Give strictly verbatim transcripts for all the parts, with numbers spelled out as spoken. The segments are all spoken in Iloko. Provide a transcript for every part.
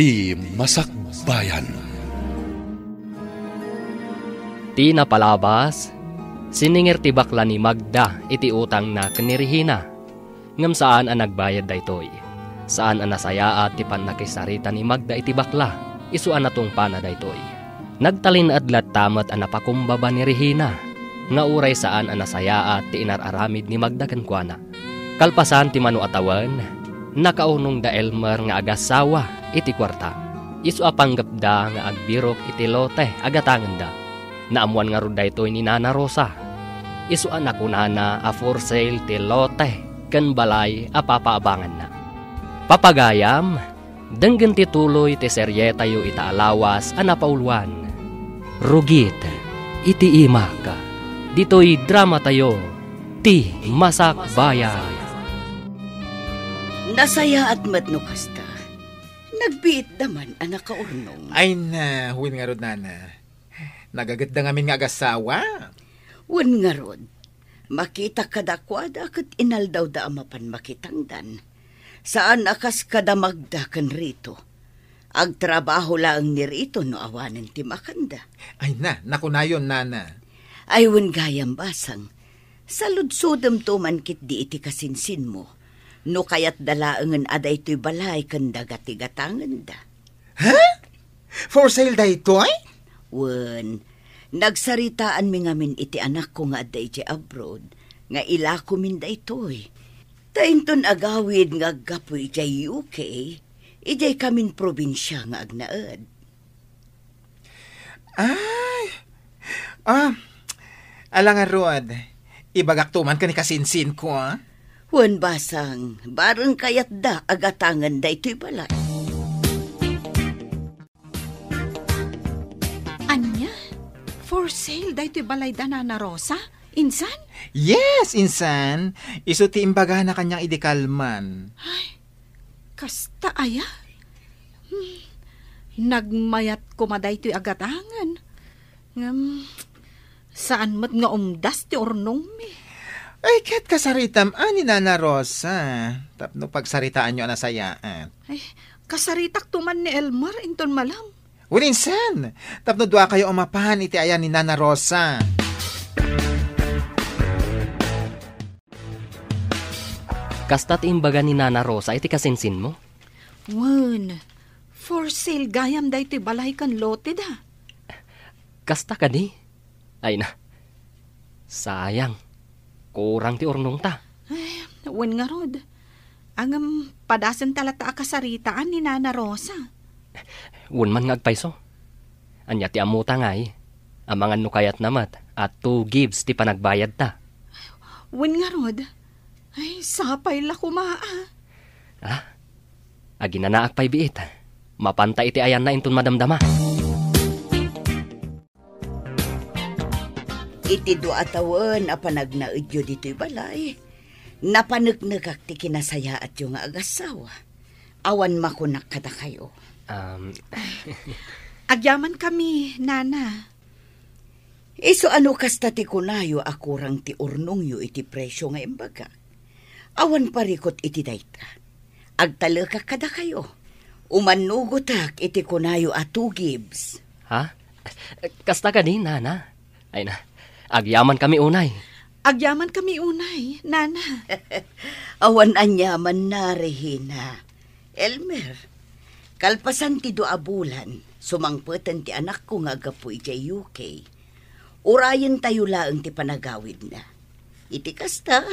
Ti Masakbayan. Ti napalabas, siningir ti bakla ni Magda iti utangna ken ni Regina. Ngem saan a nagbayad daytoy. Saan a nasayaat ti pannakisarita ni Magda iti bakla, isu a natungpana daytoy. Nagtalinaed latta met a napakumbaba ni Regina, nga uray saan a nasayaat ti inar-aramid ni Magda kenkuana. Kalpasan ti mano a tawen, nakaunong da Elmer nga agassawa iti kuarta. Isu a panggepda nga agbirok iti lote a gatangenda. Naammuan ngarud daytoy ni Nana Rosa. Isu a nakunana a for sale ti lote ken balay a papaabanganna. Papagayam, denggen ti tuloy ti serietayo ita a lawas a napauluan, Rugit iti Imak. Ditoy dramatayo, Ti Masakbayan. Nasayaat met no kasta. Nagbiitda man a nakaurnong. Ay na, wen ngarud, nana. Nagagitda ngamin nga agassawa. Wen ngarud, makitak kadakuada ket inaldawda a mapan makitangdan. Saan a kas kada Magda ken Rito. Agtrabaho laeng ni Rito no awanen ti makanda. Ay na, nakunayon, nana. Ay wen gayam, basang. Saludsodemto man ketdi iti kasinsinmo, no kayatda laengen a daytoy balay ken daga ti gatangenda. Ha? For sale daytoy? Wen, nagsaritaanmi ngamin iti anakko nga adda idiay abroad, nga ilakomin daytoy. Ta inton agawid nga aggapu idiay U K, idiay kamin probinsia nga agnaed. Ay! Ah, ala ngarud, ibagakto man ken ni kasinsinko, ah. Wen, basang, bareng kayatda a gatangen daytoy balay. Ania? For sale daytoy balay da Nana Rosa? Insan? Yes, insan. Isu ti imbagana kaniak idi kalman. Ay, kasta aya? Hmm, nagmayat koma daytoy a gatangen. Ngem, saan met nga umdas ti urnongmi. Ay, ket kasaritam a ni Nana Rosa. Tapno pagsaritaanyo a nasayaat. Ay, kasaritakto man ni Elmer inton malam. Wen insan, tapno duakayo a mapan iti ayan ni Nana Rosa. Kasta ti imbaga ni Nana Rosa iti kasinsinmo? Wen, for sale gayam daytoy balay ken lote da. Kasta kadi? Ay na, sayang. Kurang ti urnongta. Ay, wen ngarud. Ngem, padasenta latta a kasaritaan ni Nana Rosa. Wen man nga agpayso. Ania ti ammota ngay? Amangan no kayatna met a two gives ti panagbayadta. Wen ngarud. Ay, sapay la koma, ah. Ah? Aginanaak pay biit. Mapanta iti ayanna inton madamdama. Iti dua a tawen a panagnaedyo ditoy balay, napaneknekak ti kinasayaatyo nga agassawa. Awan makunak kadakayo. Um, Agyamankami, Nana. Isu a no kasta ti kunayo a kurang ti urnongyo iti presio nga imbagak, awan parikut iti dayta. Agtalekak kadakayo. Umannugotak iti kunayo a two gives. Ha? Kasta kadi, Nana? Ay na, agyamankami unay. Agyamankami unay, Nana. Awan aniamanna, Regina. Elmer, kalpasan ti dua a bulan, sumangpeten ti anakko nga aggapu idiay U K. Urayentayo laeng ti panagawidna. Iti kasta,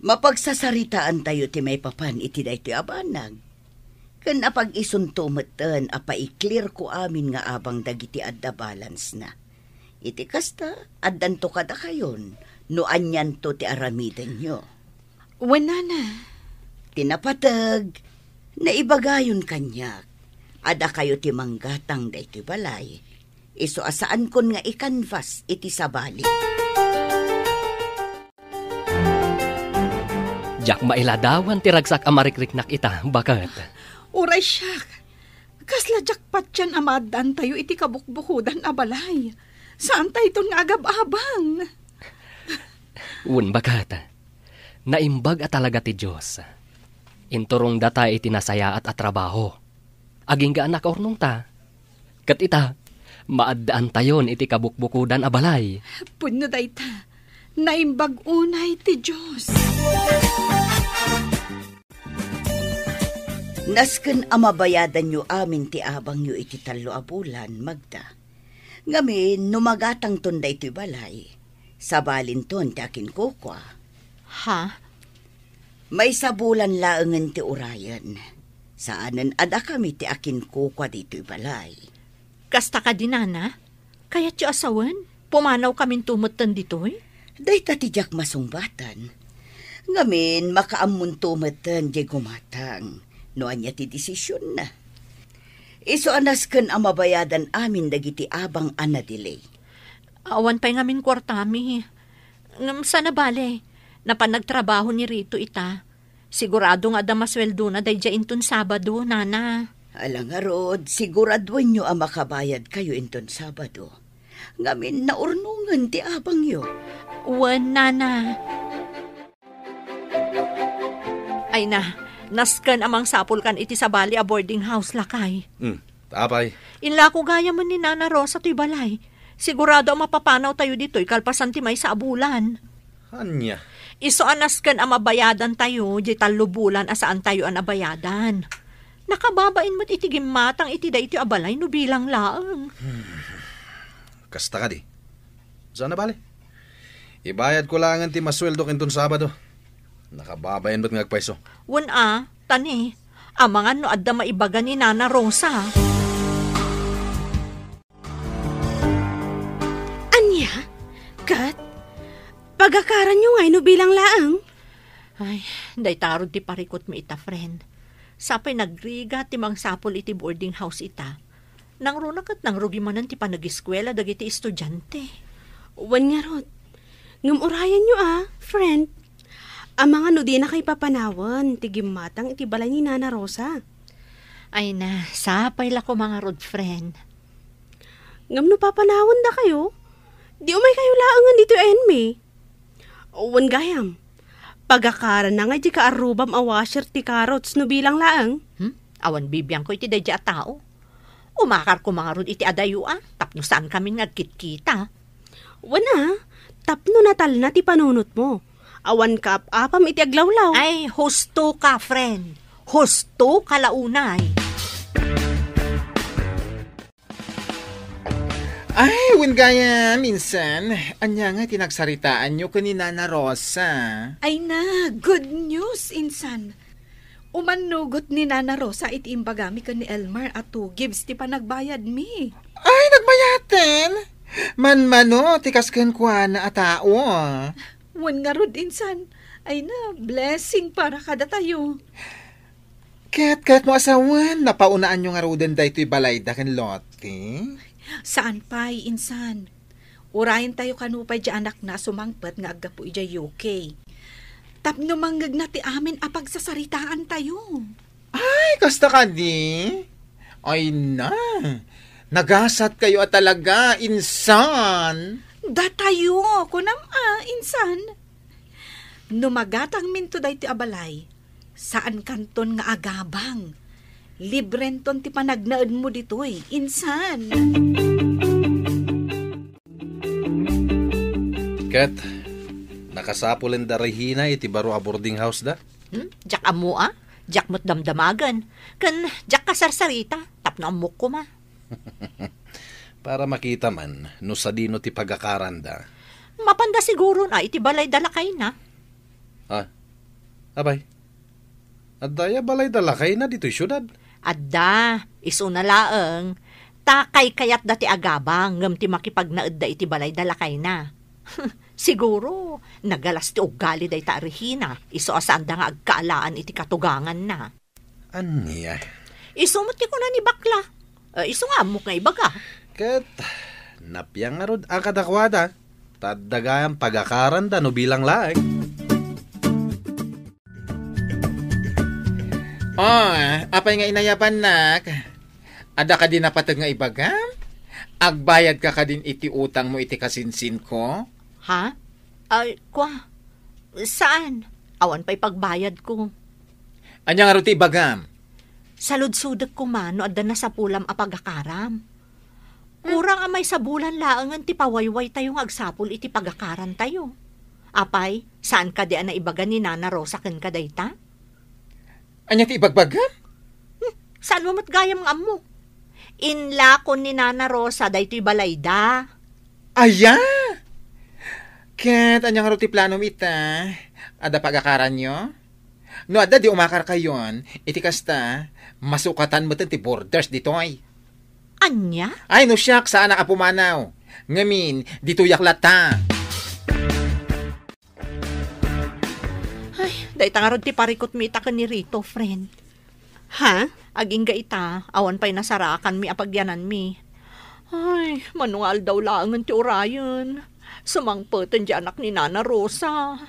mapagsasaritaantayo ti maipapan iti daytoy a banag. Ken apag-isunto metten a paiklirko amin nga abang dagiti adda balance-na. Iti kasta, addanto kadakayon no anianto ti aramidenyo. Wen, Nana. Ti napateg, naibagayon kaniak a dakayo ti manggatang daytoy balay. Isu a saankon nga i-canvas iti sabali. Diak mailadawan ti ragsak a marikriknak ita, baket. Uray siak, kasla diak patien a maaddaantayo iti kabukbukodan a balay. Saantayton nga agab-abang. Wen, baket. Naimbag a talaga ti Dios. Inturongdata iti nasayaat a trabaho. agingga a nakaurnongta. Ket ita, maaddaantayon iti kabukbukodan a balay. Pudno dayta. Naimbag unay ti Dios. Nasken a mabayadanyo amin ti abangyo iti tallo a bulan, Magda. Ngamin, no magatangton daytoy balay, sabalinton ti akinkukua. Ha? Maysa bulan laengen ti urayen. Saanen a dakami ti akinkukua ditoy balay. Kasta kadi, nana? Kayatyo a sawen? Pumanawkaminto metten ditoy? Dayta ti diak masungbaten. Ngamin, makaammonto metten diay gumatang no ania ti desisionna. Isu a nasken a mabayadan amin dagiti abang a na-delay. Awan pay ngamin kuartami. Ngem saan a bale, napan nagtrabaho ni Rito ita. Sigurado nga adda masueldona daydiay inton Sabado, nana. Ala ngarud, siguraduenyo a makabayadkayo inton Sabado. Ngamin, naurnongen ti abangyo. Wen, nana. Ay na, nasken a mangsapulkan iti sabali a boarding house, lakay. Hmm, apay? Inlako gayamen ni Nana Rosa toy balay. Sigurado a mapapanawtayo ditoy kalpasan ti maysa a bulan. Ania? Isu a nasken a mabayadantayo diay tallo bulan a saantayo a nabayadan. Nakababain met iti gimmatang iti daytoy a balay no bilang laeng. Kasta kadi? Saan a bale? Ibayadko laengen ti masueldok inton Sabado. Nakababain met nga agpayso. Wen a, tani, amangan no adda maibaga ni Nana Rosa. Ania? Ket? Pagakaranyo ngay no bilang laeng? Ay, dayta ngarud ti parikutmi ita, friend. Sapay nagrigat ti mangsapul iti boarding house ita. Nangruna ket nangrugi manen ti panagiskuela dagiti estudiante. Wen ngarud. Ngem urayenyo a, friend. Amangan no dinakayo papanawen ti gimmatang iti balay ni Nana Rosa. Ay na, sapay la koma ngarud, friend. Ngem no papanawendakayo, di umaykayo laengen ditoy a enmi. Wen gayam, pagakaranna ngay diay kaarrubam a washer ti carrots no bilang laeng. Hmm? Awan bibiangko iti daydiay a tao. Umakar koma ngarud iti adayo a, tapno saankami nga agkitkita. Wen a, tapno natalna ti panunotmo. Awan kaap-apam iti aglawlaw. Ay, husto ka, friend. Husto ka la unay. Ay, wen gayam, insan, ania nga ti nagsaritaanyo ken ni Nana Rosa? Ay na, good news, insan. Umannugot ni Nana Rosa iti imbagami ken ni Elmar a two gives ti panagbayadmi. Ay, nagbayaten? Manmano ti kas kenkuana a tao. Wen ngarud, insan. Ay na, blessing para kadatayo. Ket kayatmo a sawen, napaunaanyo ngaruden daytoy balayda ken Lottie? Saan pay, insan. Urayentayo kano pay diay anakna a sumangpet nga aggapu idiay U K. Tapno mangngegna ti amin a pagsasaritaantayo. Ay, kasta kadi? Ay na, nagasatkayo a talaga, insan. Datayo, kunam a, insan. No magatangminto daytoy a balay, saankanton nga agabang. Librenton ti panagnaedmo ditoy, insan. Ket, nakasapulen da Regina iti baro a boarding house da? Hmm? Diak ammo a? Diak met damdamagen. Ken diak kasarsarita, tapno ammok koma. Para makita man no sadino ti pagakaranda. Mapanda siguron a iti balay da lakayna. Ah, apay? Adda aya balay da lakayna ditoy siudad? Adda, isuna laeng. Ta kaykayatda ti agabang ngem ti makipagnaedda iti balay da lakayna. Siguro, nagalas ti uggali dayta a Regina, isu a saanda nga agkaalaan iti katuganganna. Ania? Isu met ti kuna ni Bakla. Eh, isu nga ammok nga ibaga. Ket, napiang ngarud a kadakuada, ta adda gayam pagakaranda no bilang laeng. Oh, apay nga inayabannak? Adda kadi napateg nga ibagam? Agbayadka kadin iti utangmo iti kasinsinko? Ha? Ay, kwa. Saan? Awan pay pagbayadko. Ania ngarud ti ibagam? Saludsodek koma no adda nasapulam a pagakaram. Kurang a maysa bulan laengen ti pawaywaytayo nga agsapul iti pagakarantayo. Apay, saan kadi a naibaga ni Nana Rosa kenka dayta? Ania ti ibagbagam? Hmm, saan mo met gayam nga ammo? Inlakon ni Nana Rosa daytoy balayda. Aya! Ket ania ngarud ti planom ita? Adda pagakaranyo? No adda, di umakarkayon, iti kasta, masukatan metten ti borders ditoy. Ania? Ay, no siak, saanak a pumanaw. Ngamin, ditoyak latta. Ay, dayta ngarud ti parikutmi ita ken ni Rito, friend. Ha? Agingga ita, awan pay nasarakanmi a pagyananmi. Ay, mano nga aldaw laengen ti urayen. Sumangpeten ti anak ni Nana Rosa.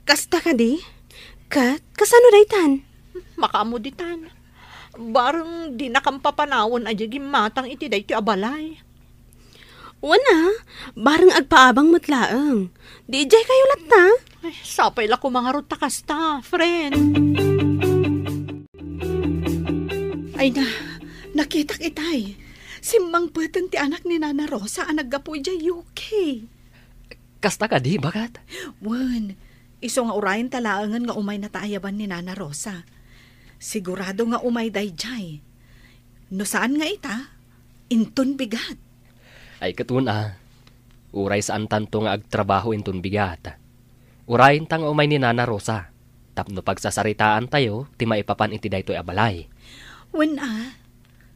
Kasta kadi? Ket, kasano daytan? Makaammo ditan. Bareng dinakam papanawen a diay gimmatang iti daytoy a balay. Wen a, bareng agpaabang met laeng. Di idiay kayo latta? Ay, sapay la koma ngarud ta kasta, friend. Ay na, nakitak itay. Simmangpeten ti anak ni Nana Rosa a naggapu idiay U K. Kasta kadi, baket? Wen, isu nga urayenta laengen nga umaynata ayaban ni Nana Rosa. Sigurado nga umay daydiay. No saan nga ita, inton bigat. Ay, ket wen a, uray saantanto nga agtrabaho inton bigat. Urayenta nga umay ni Nana Rosa, tapno pagsasaritaantayo ti maipapan iti daytoy a balay. Wen a,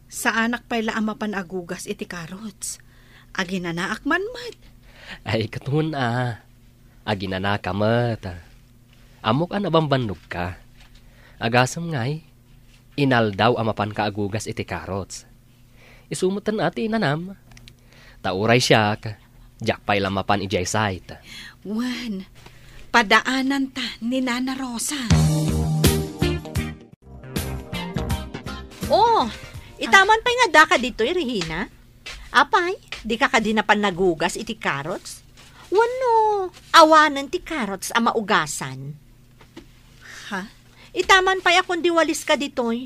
saanak pay la a mapan agugas iti carrots. Aginanaak man met. Ay, ket wen a, aginanaka met. Ammok a nabambannogka. Agasem ngay, inaldaw a mapanka agugas iti carrots. Isu metten a ti inanam. Ta uray siak, diak pay la mapan idiay site. Wen, padaananta ni Nana Rosa. Oh, itaman pay nga daka ditoy, Regina? Apay, dika kadi napan nagugas iti carrots? Wenno, awanen ti carrots a maugasan? Ha? Itaman pay a kundi waliska ditoy.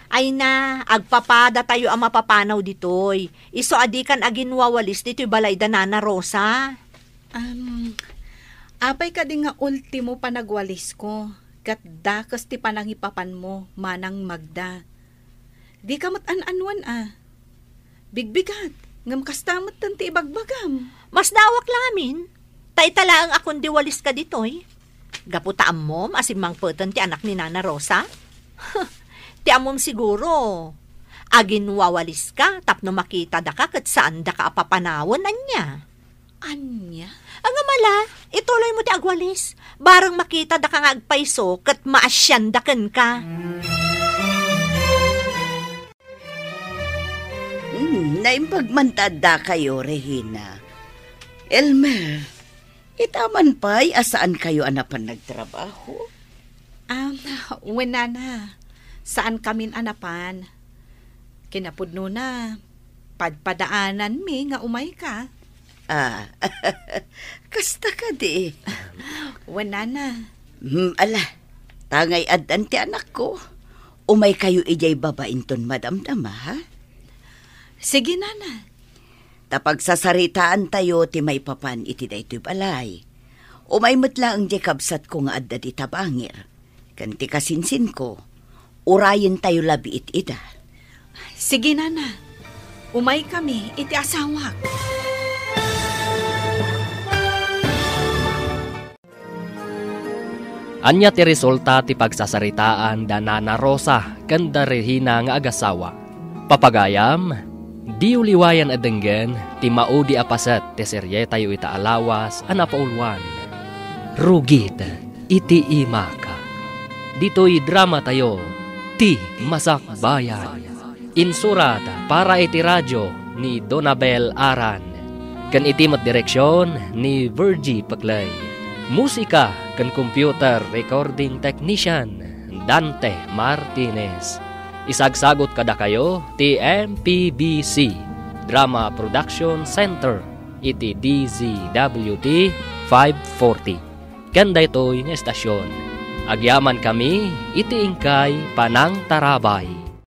Ay na, agpapadatayo a mapapanaw ditoy. Isu a dikan aginwawalis ditoy balay da Nana Rosa. Am, apay kadi nga ultimo panagwalisko, ket dakes ti panangipapanmo, Manang Magda? Dika met an-anuen a. Bigbigat, ngem kasta metten ti ibagbagam. Masdaawak la ngamin, ta ita laeng a kundi waliska ditoy. Gapu ta ammom a simmangpeten ti anak ni Nana Rosa? Ti ammom siguro, aginwawaliska tapno makitadaka ket saandaka a papanawen, ania? Ania? Ngem ala, ituloymo ti agwalis. Bareng makitadaka nga agpayso ket maasianda kenka. Hmm, naimbag man ta addakayo, Regina. Elmer, itaman pay a saankayo a napan nagtrabaho? Ah, wen, Nana. Saankamin a napan. Kinapudnona, padpadaananmi nga umayka. Ah, kasta kadi? Wen, Nana. Hmm, ala, ta ngay-addan ti anakko. Umaykayo idiay baba inton madamdama, ha? Sige, Nana. Ta pagsasaritaantayo ti maipapan iti daytoy balay. Umay met laeng diay kabsatko nga adda dita bangir. Ken ti kasinsinko, urayentayo labi it ida. Sige, Nana. Umaykami iti asawak. Ania ti resulta ti pagsasaritaan da Nana Rosa ken da Regina nga agasawa? Papagayam, diyo liwayan a denggen ti maudi a paset ti serietayo ita a lawas a napauluan, Rugit iti Imak. Ditoy dramatayo, Ti Masakbayan. Insurat para iti radio ni Donabel Aran, ken iti met direksion ni Virgie Peclay. Musika ken computer recording technician, Dante Martinez. Isagsagut kadakayo ti M P B C Drama Production Center iti D Z W T five forty. Ken daytoy nga estasion, Agyamankami iti inkay panangtarabay.